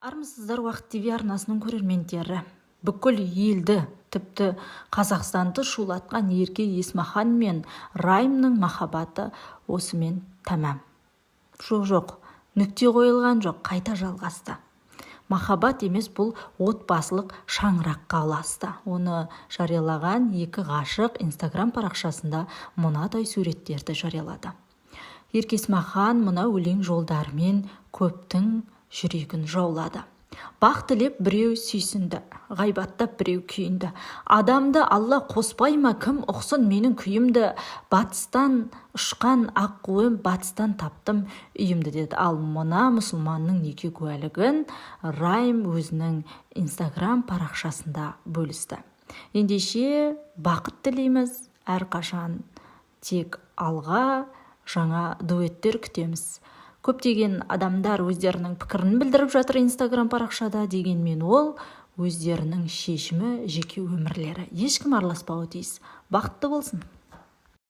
Армысыздар, Уақыт ТВ арнасының көрермендері! Бүкіл елді, тіпті Қазақстанды шулатқан Ерке Есмахан мен Раймның махаббаты осымен тәмам. Жоқ, нүкте қойылған жоқ, қайта жалғасты. Махаббат емес, бұл отбасылық шаңыраққа ұласты. Оны жариялаған екі ғашық Инстаграм парақшасында мынадай суреттерді жариялады. Ерке Есмахан мына өлең жолдарымен көптің жүрегін жаулады: «Бақ тілеп біреу сүйсінді, ғайбаттап біреу күйінді. Адамды Алла қоспай ма, кім ұқсын менің күйімді? Батыстан ұшқан аққуым, батыстан таптым үйімді», – деді. Ал мына мұсылманның неке куәлігін Райм өзінің Инстаграм парақшасында бөлісті. Ендеше, бақыт тілейміз әрқашан, тек алға, жаңа дуэттер күтеміз. Көптеген адамдар өздерінің пікірін білдіріп жатыр Инстаграм парақшада. Дегенмен ол өздерінің шешімі, жеке өмірлері, ешкім араласпауы тиіс. Бақытты болсын!